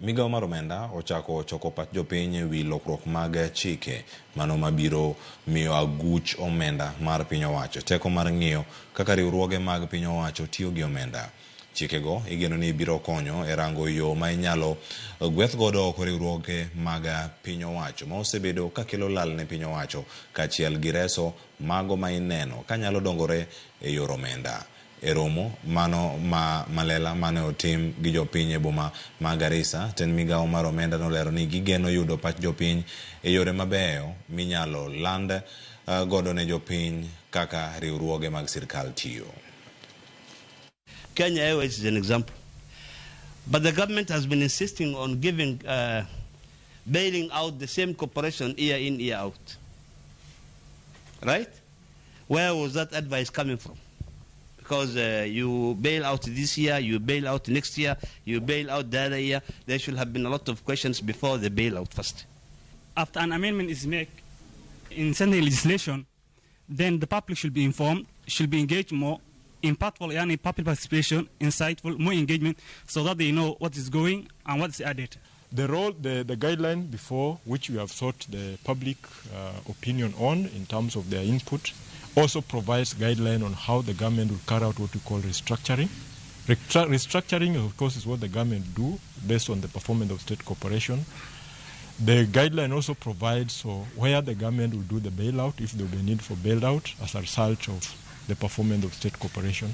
Migawo mar omenda ochako choko pach jopiny e wi lokruok mag chike mano mabiro miyo aguch omenda mar piny owacho teko mar ng'iyo kaka riwruoge mag piny owacho tiyo gi omenda. Chikego igeno ni biro konyo e rango yo ma inyalo gweth godo oko riwruoge mag piny owacho ma osebedo kakelo lal ne piny owacho kaachiel gi reso mago ma ineno kanyalo dongore e yor omenda. E romo mano ma malela mane otim gi jopiny e boma ma Garissa, tend migawo mar omenda nolero ni gigeno yudo pach jopiny e yore mabeyo minyalo land godo ne jopiny kaka riwruoge mag sirkal tiyo. Kenya Airways is an example. But the government has been insisting on bailing out the same corporation year in, year out. Right? Where was that advice coming from? Because you bail out this year, you bail out next year, you bail out the other year. There should have been a lot of questions before the bailout first. After an amendment is made in certain legislation, then the public should be informed, should be engaged more, impactful, yani public participation, insightful, more engagement, so that they know what is going and what is added. The role, the guideline before which we have sought the public opinion on in terms of their input, also provides guideline on how the government will carry out what we call restructuring. Restructuring, of course, is what the government do based on the performance of state corporation. The guideline also provides for where the government will do the bailout, if there will be a need for bailout as a result of the performance of state corporation.